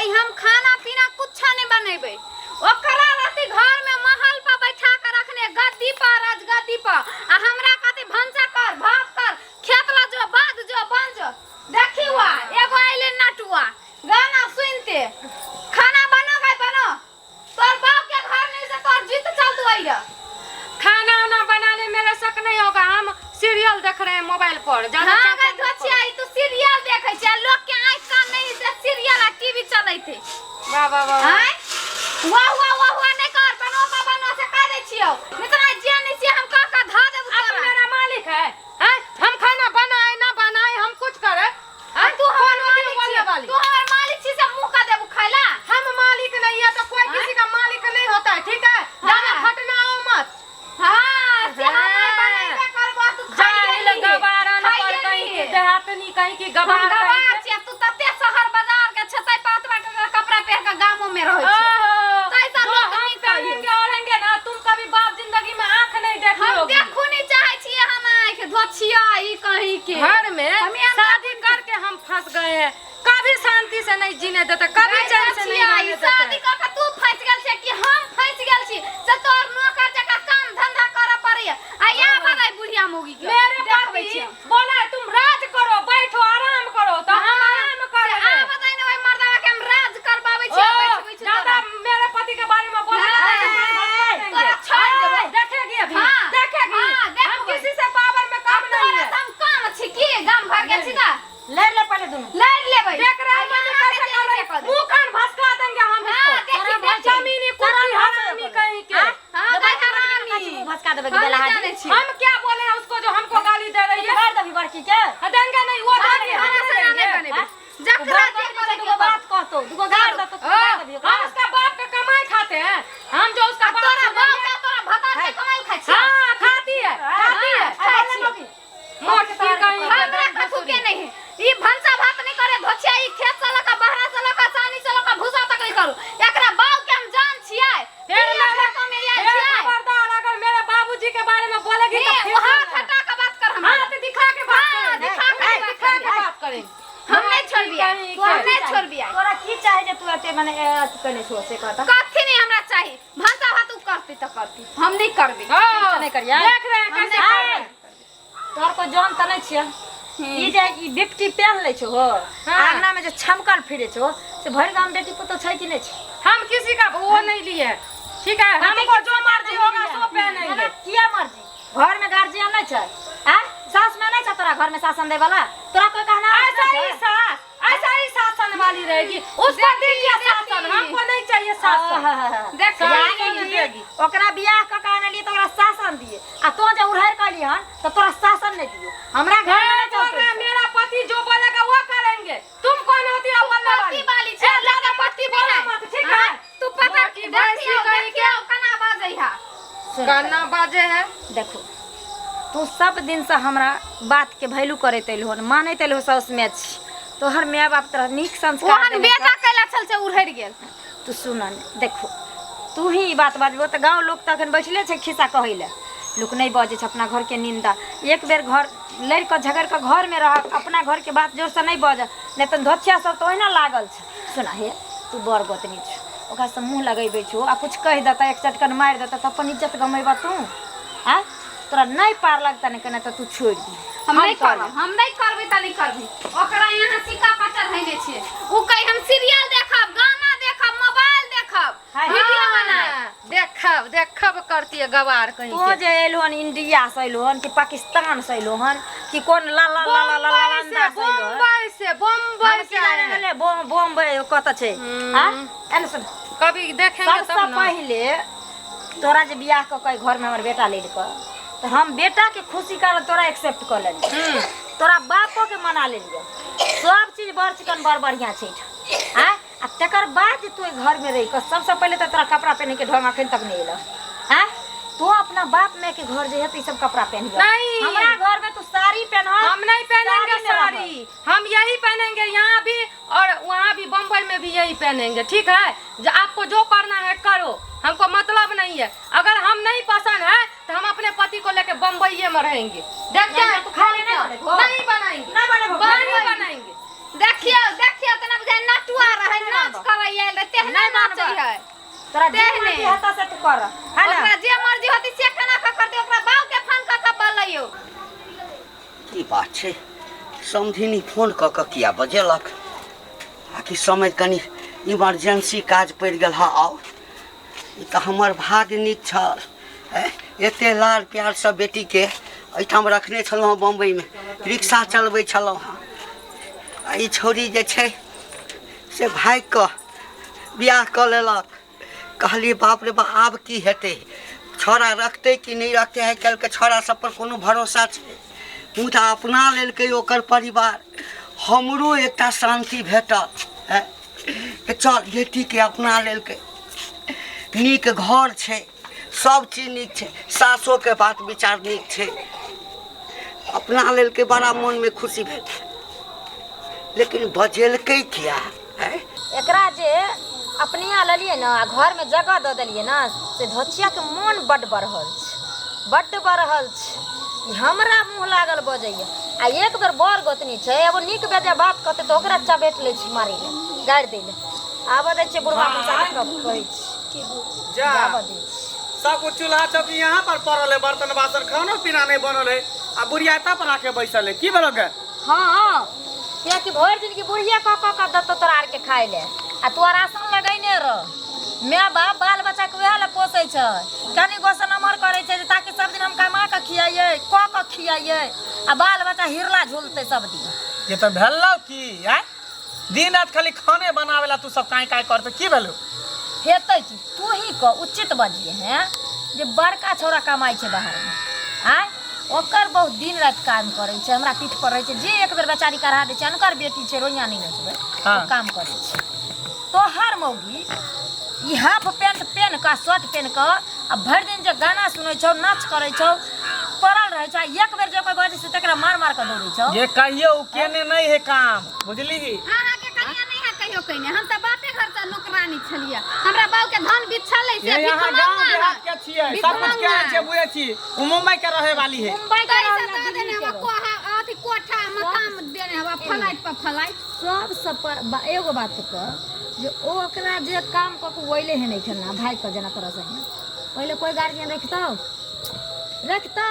आइ हम खाना पीना कुछ नहीं बनेबै। ओकरा रहती घर में महल पर बैठा के रखने, गद्दी पर, राजगद्दी पर, आ हमरा कहती भनसा कर, भात कर, खेत ला जो, बाध जो, बन जो। देखी हुआ एगो आइले नटुआ गाना सुनते, खाना बनो गई बनो, तोर बाप के घर नहीं से तोर जीत चल तू आइया। खाना उना बनाने मेरे शक नहीं होगा, हम सीरियल देख रहे हैं मोबाइल पर। ज्यादा हाँ चाचा गई नहीं धोचिया, ई तू सीरियल देखै छै आ लोक के आँखि कान नहीं से सीरियल आ टीवी चलैते। वाह वाह वाह। आँय वाह वाह वाह वाह नहीं कर, बनो का बनो से कह दै छियौ, नहीं तो जे नहीं से हम कह कह धा देबौ आप तोरा। मेरा मालिक है, हैं? हम खाना बनाए ना बनाए, हम कुछ करे, हैं? तू हमर कौन होती है मालिक बोलने छी, वाली? तू हमर मालिक छी से मुंह का देबू खाइला? हम मालिक नहीं है तो कोई हाँ? किसी का मालिक नहीं होता है, ठीक है? ज्यादा हाँ। फटना आओ मत। हाँ, से हम हाँ। बनेबे करबो, तू खाइए जाहिल नहीं। गवारन पर खाइए कहीं नहीं। की देहातनी कहीं की हम गवार कहीं गवार के। छियै, तू तते शहर बाजार के छतै पात के कपड़ा पहिर के गामो में रहै छै। ओहो, तैसा जो लोग हम नहीं कहियो। पहनेंगे ओढ़ेंगे ना, तुम कभी बाप जिंदगी में आंख नहीं देखी हम होगी। देखू नहीं चाहै छियै हम आँखि धोछिया ई कहीं के। घर में हम एहन शादी करके हम फंस गए हैं, कभी शांति से नहीं जीने देते, कभी चैन से नहीं धोछिया, ई रहने शादी देते। कऽ के तू फँसि गेल छै कि हम फँसि गेल छी से तोर नौकर जकाँ काम धंधा करऽ पड़ैया आ यहाँ बताइ बुढ़िया मौगी के मेरे देखबै पति छियै। बोला है, तुम राज करो, बैठो, आराम करो, तो हम हाँ, आराम से करेंगे। आ बताइ ने ओहि मर्दावा के हम राज करबाबै छियै, ओ, बैठबै छी ज्यादा तोरा। मेरे पति के बारे में बोला हाँ, तोरा छोड़ देबै। देखेगी अभी, हाँ, देखेगी। हाँ, हम देखबै। किसी से पावर में आ कम नहीं तोरा है। से हम कम छी की गाम घर के छी तऽ लड़ ले पहले दुनू। लड़ लेबै। देख रहे हैं आ मम्मी यहाँ कैसे के कर रही जे है, मुंह कान भसका देंगे हम हाँ, इसको। देखी, देखी। जमीनी कुर्सी हरामी कहीं के। हाँ, गई हरामी। मुंह भसका देबै हम बेला नहीं हाजी। जानै छियै। हम क्या बोले हैं उसको जो हमको गाली दे रही है? गाड़ देबी बड़की के। हाँ, देंगे नहीं, वो देंगे, हम खाना नहीं साना नहीं देंगे। बनेबै। जकरा जे करे दुगो के बात कहतो, दुगो गाड़ दतो, हाँ, गाड़ देबी ओकरा। हम उसका बाप का कमाई खाते हैं, हम जो उसका आ बाप तोरा से बाप लेंगे- के तोरा भतार के कमाई खाइ छियै। हाँ, खाती है, खाती है। हाँ, खाइ छियै। मोटकी कहीं के हमरा दम कथू के भसुरी। नहीं है। ई भनसा भात नहीं करे धोछिया, ई खेत से लऽ कऽ बहरा से लऽ कऽ सानी से लऽ कऽ भूसा तक नहीं करू। एकरा बाप के हम जान छियै। फिर ई मेरे खेतो में आयल फिर छियै। खबरदार अगर मेरे बाबूजी के बारे में बोलेगी तो हे, फिर ओ हाथ बोलना। हटा के बात कर हमरा। हाथ दिखा के बात हाँ, करेंगे। दिखा के हाथ बात दिखा के करेंगे। बात करेंगे। हम नहीं छोड़बियै, कहीं हम के। नहीं छोड़बियै। तोरा की चाही जे तू एते मने अथी कने छो से कहता? कथी नहीं हमरा चाही, भनसा भात उ करती तऽ करती, हम नहीं करबै। हाँ, नहीं करियै। देख रहे हैं हम कैसे नहीं कर रहे करबै। हैं। तोहर कोई जान तऽ नहि छियै। ई जे ई बिपटी पहन लै छौ हो, हाँ। आंगना में जे छमकल फिरे छौ, से भरि गाम बेटी पुतोह छै कि नहि छै? हम किसी का वो नहीं लिए, ठीक है? हमको जो मर्जी होगा सो पहनेंगे। ना, किया मर्जी? घर में गार्जियन नहीं छै, आँ? सास में नहीं छै तोरा घर में शासन दै वाला? तोरा कोई कहना ऐसा ही सास, ऐसा ही शासन वाली रहेगी, उसको दीजिए शासन, हमको नहीं चाहिए शासन। देख, शासन देगी। ओकरा बियाह कऽ के आनलियै तऽ ओकरा शासन दिए, आ तों जे उड़हरि कहली हन तऽ तोरा शासन नहीं दियो। हमरा घर में मैं नहीं बोल चलतै। रहे हैं, मेरा पति जो बोलेगा वो करेंगे। तुम कौन होती हो बोलने पति वाली? वाली छै, ए, ज्यादा पति पति बोलो नहीं। मत, ठीक है? हाँ, तू पता मोटी भैंसी देखियौ, कहीं के। देखियौ केना बाजै है। सुन, काना बाजे है। देखो, तू सब दिन से हमरा बात के वैल्यू करैत एलहो हन, मानैत एलहो साउस माय छी, तोहर माय बाप तोरा नीक संस्कार ओहन देने बेटा छौ। कैला छल से उड़हरि गेल। तू सुन ने, देखो तू ही ई बात बाजबो तऽ गाँव लोक तऽ अखन बैठले छै खिस्सा कहै लए। लोक नहि बजै छै अपना घरके निंदा। एक बेर घर लड़ि कऽ झगड़ि कऽ घरमे रह, अपना घरके बात जोरसँ नहि बजऽ, नहि तऽ धोछिया सब तऽ ओहिना लागल छै। सुना हे, तू बड़ गोतनी छौ, ओकरासँ मुँह लगेबै छौ आ कुछ कहि देतऽ, एक चटकन मारि देतऽ तऽ अपन इज्जत गमेबऽ तू? आँय, तोरा नहि पार लगतऽ ने केना तऽ तू छोड़ि दिही। हम नहीं करब। करब, हम नहीं करबै तऽ नहीं करबै। ओकरा यहाँ सिक्का पर चढ़ेने छियै, उ कहि हम सीरियल देखब, गाना देखब, मोबाइल देखब, हाय। वीडियो बनायब। देखब देखब करती है गवार कहीं तू के। जे एलहो हन इंडिया से एलहो हन कि पाकिस्तान से एलहो हन कि कोन ला ला ला ला ला ला बम्बई से, ला से एलहो हन? बम्बई से, बम्बई हम से की आए जाने हैं। गेलै, बम्बई कतऽ छै? हाँ? एने सुन। कभी देखेंगे सबसँ तब ना। पहिले तोरा जे बियाह कऽ के घरमे हमर बेटा लेलकऽ तऽ हम बेटाके खुशी कारण तोरा एक्सेप्ट कऽ लेलियै, तोरा बापोके मना लेलियै, सब चीज बड़ चिकन बड़ बढ़िआँ छै एहिठाम। आँय, आ तकर बाद जे तू एहि घरमे रहि कऽ सबसँ पहिले तऽ तोरा कपड़ा पहिनैके ढङ्ग अखन तक नहि एलऽ। आँय, तू अपना बाप माय के घर जे है तऽ ई सब कपड़ा पहनिह। नहीं। हमरा घर में तू साड़ी पहनह। हम नहीं पहनेंगे साड़ी में रहब। साड़ी, हम यही पहनेंगे यहाँ भी और वहाँ भी, बम्बई में भी यही पहनेंगे, ठीक है? जो आपको जो करना है करो, हमको मतलब नहीं है। अगर हम नहीं पसंद है तो हम अपने पति को लेके बम्बई में रहेंगे। देखते हैं तो खाने नहीं बनेबो। नहीं बनाएंगे, नहीं बनेबो। नहीं बनाएंगे। देखियौ, देखियौ, तेना बुझाइ नटुआ रहै, नाच करै तोरा जे तेहने। मर्जी हेतौ से तू कर है ना। ओकरा जे मर्जी होती से केना कऽ करतै, ओकरा बाप के फोन कऽ कऽ बोलैयौ। की बात छै, समधिनी फोन कऽ कऽ किया बजेलक? आकि समय कनि इमरजेंसी काज पड़ि गेल हँ। आउ, ई तऽ हमर भाग्य नीक छल। एते लाड़ प्यारसँ बेटीके एहिठाम रखने छलहुँ हँ, बम्बइमे रिक्शा चलबै छलहुँ हँ, आ ई छौड़ी जे छै से भागि कऽ बियाह कऽ लेलक। कहलियै बाप रे बाप, आब की हेतै? छौड़ा रखतै कि नहि रखतै? आइ काल्हिके छौड़ा सब पर कोनो भरोसा छै? मुदा अपना लेलकै ओकर परिवार, हमरो एकटा शान्ति भेटल। चल, बेटीके अपना लेलकै, नीक घर छै, सब चीज नीक छै, सासोके बात विचार नीक छै, अपना लेलकै, बड़ा मोनमे खुशी भेल। लेकिन बजेलकै किया? एकरा जे अपनिया लेलियै ने आ घरमे जगह दऽ देलियै ने, से धोचियाके मोन बड्ड बढ़ल छै, बड्ड बढ़ल छै। ई हमरा मुँह लागल बजैए आ एक बेर बड़ गोतनी छै, एगो नीक बेजाय बात कहतै तऽ ओकरा चबेट लै छै, मारै लए, गारि दै लए। आबऽ दै छियै बुढ़बा मौसाके, कहै छी जा आबऽ दै छी। सब कुछ चूल्हा चौकी यहाँ पर पड़ल है, बर्तन बासन, खानो पीना नहीं बनल है, आ बुढ़िया एतऽ पर आके बैसल है। की भेलो गे? हँ, कियाकि भरि दिन की बुढ़िया कऽ कऽ कऽ देतौ तोरा आरके खाइ लए आ तू राशन लगैने रह। माय बाप बाल बच्चाके वएह लए पोसै छै, कनि गोसँ नमहर करै छै जे ताकि सब दिन हम कमा कऽ खियाइयै, कऽ कऽ खियाइयै, आ बाल बच्चा हिरला झुलतै सब दिन। ये तऽ भेलौ की आय, दिन रात खाली खाने बनावे ला तू सब काहे काहे करते, की भेलौ? हेतै की, तू ही कह, उचित बजिए हैं जे बड़का छौड़ा कमाइ छै बाहरमे, आँय, ओकर बहुत दिन राति काम करै छै, हमरा पीठ पर रहै छै, जे एक बेर बेचारी करा दै छै, अनकर बेटी छै, रोइयाँ नहि नोचबै। हाँ। ओ काम करै छै। तोहर मौगी ई हाफ पैंट पेन कऽ, शर्ट पेन कऽ आ भरि दिन जे गाना सुनै छौ, नाच करै छौ, पड़ल रहै छौ, आ एक बेर जे कोइ बजै छै तकरा मार मार कऽ दौड़ै छौ। ये कहियो उ केने नहीं है काम, बुझली? अहाँके कनिया नहीं है कहियो कहिने, हम तऽ बापे घर से नौकरानी छलियै, हमरा बाबू के धन बिछल है से ये यहाँ भिख गांव मंगा देहात है। के छियै, भिख सब कुछ के मंगा। छै, बुझै छी, उ मुंबई के रहे वाली है। मुंबई के कैसे रहै दऽ देने दिल्ली के हवा रहै। कोहा अथी कोठा मकान देने हवा फलाइट पर फलाइट। सबसँ एगो बात कह जे ओ ओकरा जे काम कऽ के ओइले है नहीं खेलना भागि कऽ जेना तोरा संगे पहिले कोइ गार्जियन रखतौ रखतौ,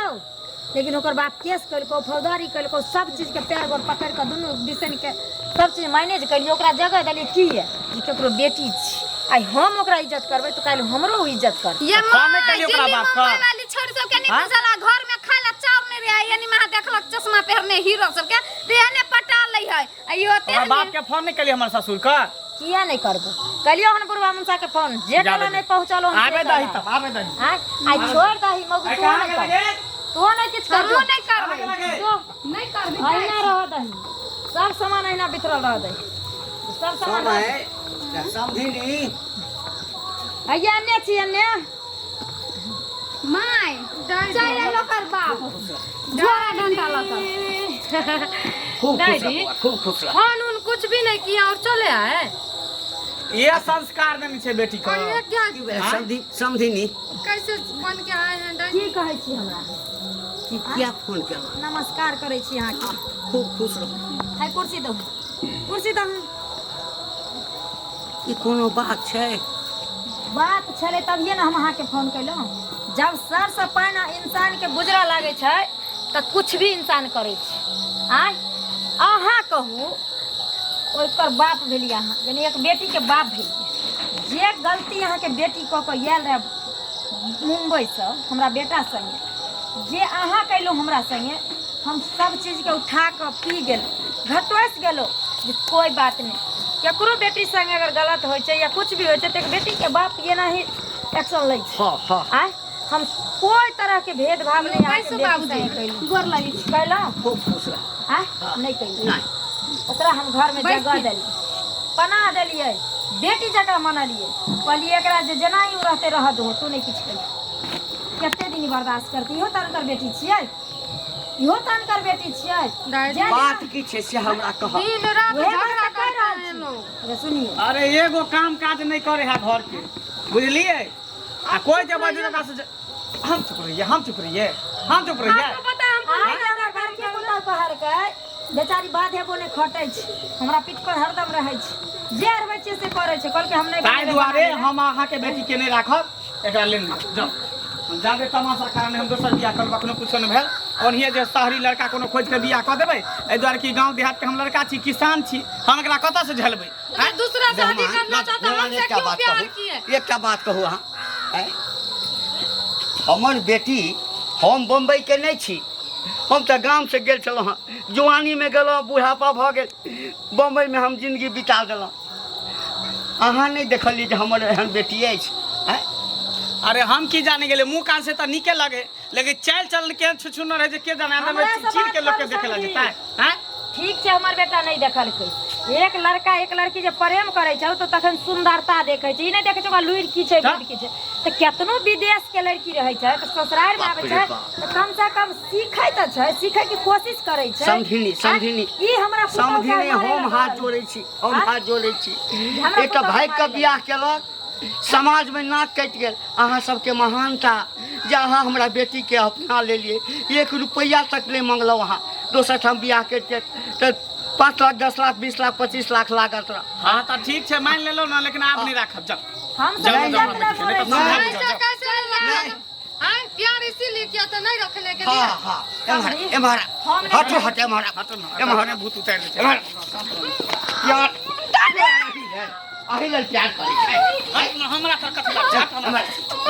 लेकिन ओकर बाप केस केलकौ, फौजदारी केलकौ, सब चीजके पैर गोर पकड़ि कऽ दुनू दिसन के सब चीज मैनेज केलियै, ओकरा जगह देलियै। की ये जे केकरो बेटी छी, आइ हम ओकरा इज्जत करबै तऽ काल्हि हमरो ओ इज्जत करतै। ये फोन माँ नहि केलियै ओकरा दिल्ली बाप के? मुंबई वाली छोड़ी सबके नहीं हाँ? बुझल, घर में खाय ला चाउर नहीं रहे, यानी महा देखलक चश्मा पहनने हीरो सबके ते एने पटा लै है आ इहो ओकरा तेहने। बाप के फोन नहीं केलियै हमर ससुर के? किया नहि करबो? कलियो हन बुढ़वा मुनसा के फोन जे जाबे टोला दही। नहीं पहुंचलो हन से आबे दही टोला। तब आबे दही। आँय, आइ छोड़ दही मौगी, आइ तू कहाँ नहि गेलै कर, गे? तू नहि किछु कर। हमहूँ नहीं करबै। कहाँ गेलै गे? जो नहीं करबै। अहिना रह दही, सब सामान अहिना बिथरल रह दही, सब सामान रह दही। समय समधिनी। हैया एने छी एने। My चलि आयल ओकर बाप झोरा डंडा लऽ कऽ। खूब खुश रह दादी। बौआ, खूब खुश रह। फोन उन कुछ भी नहीं किया और चले आए। ये संस्कार देने छै बेटी के। और ये क्या की भेल समधि समधिनी? कैसे बन के आए हैं दादी? की कहै छी हमरा? की किया फोन केलहुँ? नमस्कार करै छी अहाँके। खूब खुश रहू। है कुर्सी दहु, कुर्सी दहु। ई कोनो बात छै? बात छलै तभिए ने हम अहाँके फोन कयलहुँ। जब सरसँ पानि इंसानके गुजरऽ लागै छै तऽ कुछ भी इंसान करै छै। आँय, अहाँ कहू, ओकर बाप भेलियै अहाँ, यानी एक बेटीके बाप भेलियै, जे गलती अहाँके बेटी कऽ कऽ आयल रहए मुम्बईसँ हमरा बेटा सङ्गे, जे अहाँ कयलहुँ हमरा सङ्गे, हम सब चीजके उठा कऽ पी गेलहुँ, घटोसि गेलहुँ जे कोइ बात नहि, केकरो बेटी सङ्गे अगर गलत होइ छै या कुछ भी होइ छै तऽ एक बेटीके बाप एना ही एक्शन लै छै। हँ हँ। आँय, हम कोइ तरहके भेदभाव नहि अहाँके कैसे बेटी बाबूजी सङ्गे कयलहुँ। गोर लगै छी। कयलहुँ? खूब खुश रह। आँय, नहि कयलहुँ। नहि। ओकरा हम घरमे बैस जगह के। देलियै, पनाह देलियै, बेटी जकाँ मनलियै, कहलियै एकरा जे जेना ही ओ रहतै रहऽ दहो, तू नहि किछु कही। कते दिन ई बर्दाश्त करतै? इहो तऽ अनकर बेटी छियै, इहो तऽ अनकर बेटी छियै। दादी। जे बात की छै से हमरा कह। दिन रात उएह बात झगड़ा तऽ कहि करते रहल हैं छी। लोग। अरे सुनियौ। अरे एगो काम काज नहीं करे है घर के, बुझलियै? आ कोई जे बजे ओकरा से हम चुप रहिए, हम चुप रहिए, हम चुप रहिए। आपको पता है हमको आइ हमरा घर के पुतहु कहलकै, बेचारी बाधे बोने खटै छै, हमरा पीठ पर हरदम हरदम रहै छै जे रहै छै से करै छै कहलकै हम नहि ताहि बनेबै, दुआरे बना हम अहाँके बेटी के नहि राखब एकरा लेने जाउ जाउ जादे तमाशा कारण हम दोसर बियाह करब कखनो कुछो नहि भेल ओनहिए जे शहरी लड़का कोनो खोजि के बियाह कऽ देबै एहि दुआरे कि गाँव देहात के हम लड़का छी किसान छी हम एकरा कतऽ से झेलबै तो दूसरा शादी मेहमान, करना चाहता मेहमान, हमसे एकटा क्यों बात प्यार कहू किए एकटा बात कहू अहाँ आँय? हमर बेटी हम बम्बई के नहि छी हम तऽ गामसँ गेल छलहुँ हँ जुआनीमे गेलहुँ बुढ़ापा भऽ गेल बम्बईमे हम जिन्दगी बिता देलहुँ अहाँ नहि देखलियै जे हमर एहन बेटी अछि आँय? अरे हम की जाने गेलै मुँह कान से तऽ नीके लगे लेकिन चालि चलन केहन छुछुनर है जे के जाने आदमी हमरा से चीर के बात लोग के करू देखे ला समझी। जेतै हैं ठीक छै हमर बेटा नहि देखलकै एक लड़का एक लड़की जे प्रेम करै छै तऽ तखन सुंदरता देखै छै ई नहि देखै छै ओकरा लुरि की छै तऽ? बुद्धि की छै तऽ केतनो विदेश के लड़की रहै छै तऽ ससुरारि मे बाप आबै रे छै बाप। तऽ कम से कम सीखै तऽ छै सीखै के कोशिश करै छै समधिनी, समधिनी। ई हमरा पुतहु के समधिनी मारे हम लए हाथ दौड़ल। जोड़ै छी हम आँय? हाथ जोड़ै छी हमरा एकटा पुतहु भागि कऽ मारे लए। बियाह केलक समाजमे नाक कटि गेल अहाँ सबके महानता जे अहाँ हमरा बेटीके अपना लेलियै एक रुपैआ तक नहि मंगलहुँ अहाँ दोसर ठाम बियाह करितियै तऽ 5 लाख 10 लाख 20 लाख 25 लाख लागत रह हाँ तऽ ठीक छै मान लेलहुँ ने लेकिन आब नहि राखब जाउ हम जाउ सब जाउ इज्जत हमरा नहि बेटीके, नहि बोलै तऽ छै समझा ऐसा बुझाउ, जाउ। कैसे रखा हाँ प्यार इसीलिए किया था नहीं रखने के लिए हाँ हाँ एम्हर एम्हर हम नहि हटो हट एम्हर एम्हर एम्हर भूत उतारि दै छै एम्हर प्यार अही लेल प्यार करै छै हट न, हमरा पर कथी लाग छै? हट हमरा एम्हर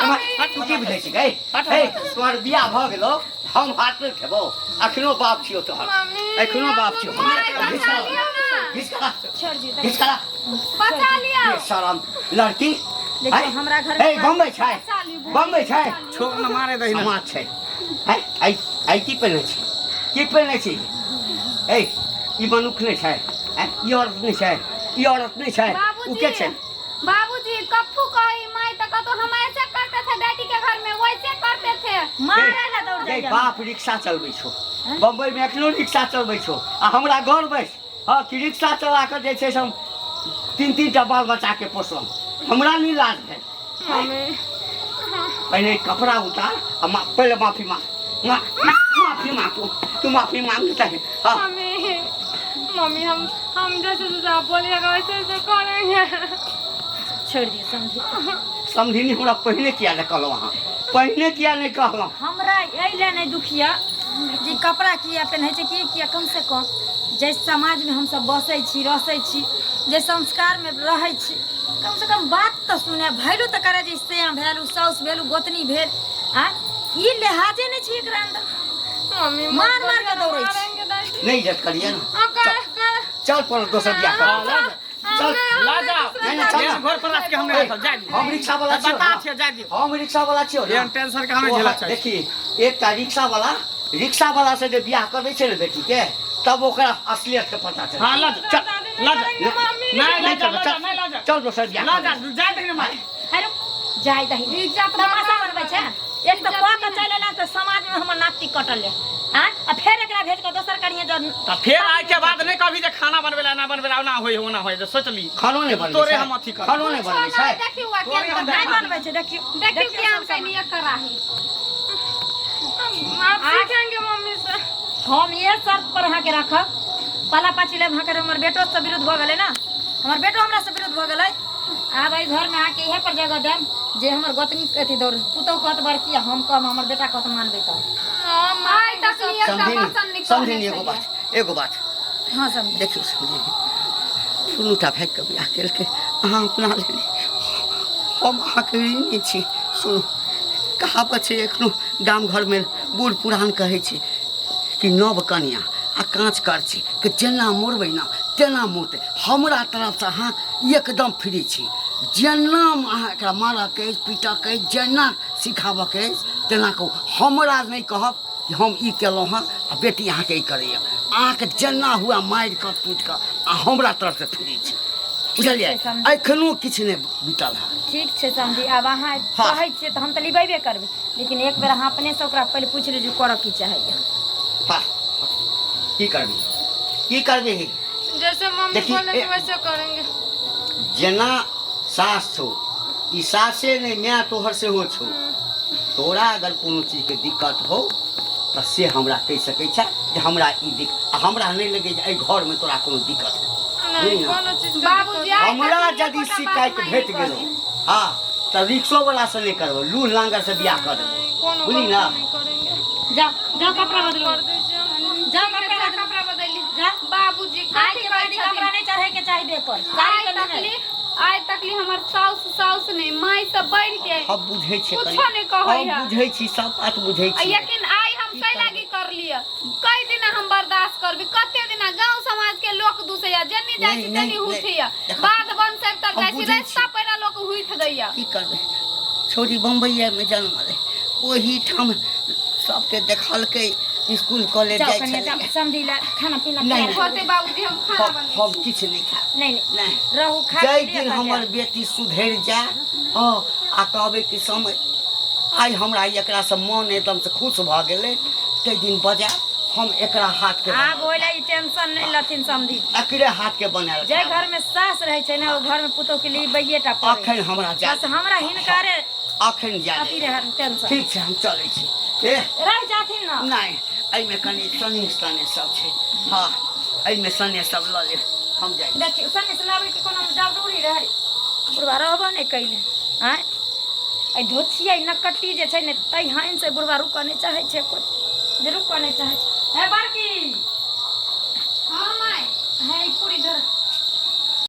एम्हर हट तू की बुझै छी गै हे तोहर बियाह भऽ गेलौ हम हाथ नहि खेबौ अखनो बाप छियौ तोहर मम्मी, अखनो बाप छियौ बचा लियौ ना घिसका छोड़ दियौ घिसका बचा लियौ शरम लड़की देखियौ हमरा घर ए बम्बई छै बम्बई छै छोड़ न मारे दही न समाज छै है आइ आइ की पहिने छी की पहिने छी ए ई मनुख नहि छै आँय, ई औरत नहि छै ई औरत नहि छै ओ के छै बाबूजी कफ्फू कही माई तो कतो हम ऐसे करते थे डैडी के घर में वैसे करते थे मारे ला दौड़ गे जाइए बाप रिक्शा चलबै छौ बम्बई में एखनो रिक्शा चलबै छौ आ हमरा गर्व अछि हँ कि रिक्शा चला कऽ जे छै से हम तीन तीन टा बाल बच्चाके पोसलहुँ हमरा नहि लाज भेल पहिले कपड़ा उतार आ पहिले माफी मांग माफी मांग तू तू माफी मांग चाहे हाँ मम्मी मम्मी हम जैसे जैसे आप बोलिएगा वैसे वैसे करेंगे छोड़ दियौ समझी समधिनी हमरा पहिने किया नहि कहलहुँ अहाँ पहिने किया नहि कहलहुँ हमरा एहि लए नहि दुखिया जे कपड़ा किया पहिनै छै कि किया कम से कम जाहि समाजमे हमसब बसै छी रसै छी जे संस्कारमे रहै छी कम से कम बात तऽ सुने भैलू तऽ करै जे से भेल ओ साउस भेल ओ गोतनी भेल आ ई लिहाजे नहि छै एकरा अन्दर मम्मी मार मार के दौड़ै छै मारेंगे दादी नहि इज्जत करिए ने हाँ, कर कर चल पर दोसर बियाह कर चल ला जाओ नहीं, नहीं, चल एहन घर पर राख के हम नहीं राखब जाय दियौ हम रिक्शा वाला छियौ बता ना। छियै जाय दियौ हम रिक्शा वाला छियौ ना। एहन टेंशन के हम नहीं झेला चाहै देखी एकटा रिक्शा वाला रिक्शा वाला से जे बियाह कर दै छै ने बेटी के तब ओकरा असलियत के पता चल हां ला जा चल ला जा नहीं ला जा ला जा नहीं ला जा चल दोसर बियाह ला कर जा जाय दही ने माय हेलो जाय दही इज्जत तमाशा बनबै छै एक तऽ कऽ के चलि एला तऽ समाजमे हमर नाक कटल है आँय आ फेर एकरा भेज कऽ दोसर करिए जब तऽ फेर आइ के बाद नहीं कभी जे खाना बनबे ला ना बनबे ला ओना होय ओना होय सोच ली खानो नहीं बनबै तोरे छै। हम अथी करब। खानो नहीं बनबै छै देखियो आ तोरे हम नहीं बनबै छै देखियौ देखियो के हम कनी कराही आप सीखेंगे मम्मी से हम ये शर्त पर अहाँके राखब पाला पाची लेब अहाँके हमर बेटो से विरुद्ध भऽ गेलै ने हमर बेटो हमरा से विरुद्ध भऽ गेलै आब एहि घरमे अहाँके इहे पर जगह देब जे हमर गोतनी अथी दौड़ पुतहु कहत बड़की आ हम कहब हमर बेटा कहत मानबै तऽ आइ तक नहीं एकटा समझिनी बर्तन निकलने समझिनी एगो छलियै। बात एगो बात हाँ समझ देखियौ समझिनी दुनूटा भागि कऽ बियाह केलकै अहाँ अपना लेली हम अहाँके ऋणी छी सुनू कहावत छै एखनो गाम घरमे बूढ़ पुरान कहै छै कि नव कनिया आ काँच करची के जेना मोड़बै ने तेना मोड़तै हमरा तरफसँ अहाँ एकदम फ्री छी जेना अहाँ एकरा मारऽके अछि पीटऽके अछि जेना सिखाबऽके अछि तेना कहू हमरा नहि कहब कि हम ई केलहुँ हँ आ बेटी अहाँके ई करैए अहाँके जेना हुए मारि कऽ पीट कऽ आ हमरा तरफसँ फ्री छी बुझलियै ठीक छै, समझ- एखनो किछु नहि बीतल हँ ठीक छै समझी आब अहाँ हाँ। कहै छियै तऽ हम तऽ लिबेबे करबै लेकिन एक बेर अहाँ अपनेसँ ओकरा पहिले पूछि लियौ जे करऽ की चाहैए हाँ की करबी की करबी जैसे मम्मी देखिए, बोलेंगे ए- वैसे करेंगे जेना सास छौ ई सासे नहि माय तोहर सेहो छौ तोरा अगर कोनो चीजके दिक्कत हो तऽ से हमरा कहि सकै छै जे हमरा ई दिक्कत आ हमरा नहि लगै जे एहि घरमे तोरा कोनो दिक्कत है नहीं कोनो चीज के बाबूजी आइ हमरा तक यदि एकोटा बात शिकायत माय भेट नहि गेलो कहली। हाँ तऽ रिक्शो वाला से नहीं करबो लूह लांगर से बियाह कर देबो कोनो बुझली गलती ना नहीं करेंगे जाओ जाओ कपड़ा बदलो कर दीजिए हमको। जाओ कपड़ा बदलो कपड़ा बदली जा। बाबूजी आज कथी के कहै बाद ई छथिन कपड़ा नहीं चढ़े के चाही देह पर साड़ी आइ पहनने। तकली आइ तकली हमर साउस साउस नहीं माय सब बढ़ के हम बुझै छियै कुछो नहि कहै हम है। बुझै छी सब बात बुझै आ छी लेकिन आइ हम कै लागी कर लिअ कई दिना हम बर्दाश्त करबी कते दिना गांव समाज के लोक दूसैया जेनी जाइ छी नहीं, तेनी नहीं, हुथैया नहीं। देखो, बाध बन से तर हम जाइ छी बुझै छी। रास्ता पैरा लोक हुथ दैया की करबै छोरी बम्बइएमे जनमलै ओहिठाम सबके देखलकै स्कूल कॉलेज जाओ जाइ कनिया छलै जाओ समझी ला खाना पीना नहीं, तैयार नहीं। होते बाबूजी हम खाना हम बनबै हम किछु नहि खायब नहीं नहीं नहि रहू खा जाहि लिअ दिन तऽ हमर जाउ। बेटी सुधरि जाय हँ आ कहबै कि समय आइ हमरा एकरासँ मन एकदमसँ खुश भऽ गेलै ताहि दिन बजायब हम एकरा हाथके आब ओहि ला ई टेंशन नहीं लथिन समझी एकरे हाथके बनायल जे घर में सास रहे छै ना ओ घर में पुतोह के लिए बैये टा पड़े अखन हमरा जाय बस हमरा हिनकारे अखन जाय अथी रहे टेंशन ठीक छै हम चलै छी ए रह जाथिन ना नहि एहिमे कनि सने सने सब छै हँ एहिमे सने सब लऽ लेब हम जाइ छी। देखियौ सने से लाबै के कोनो जरूरी रहै बुढ़वा रहबो नहि कैले आँय एहि धोछिया नकट्टी जे छै ने तै हानि से बुढ़वा रुकऽ नहि चाहै छै एको जे रुकऽ नहि चाहै छै हे बड़की हां माय हे ई पूरी धर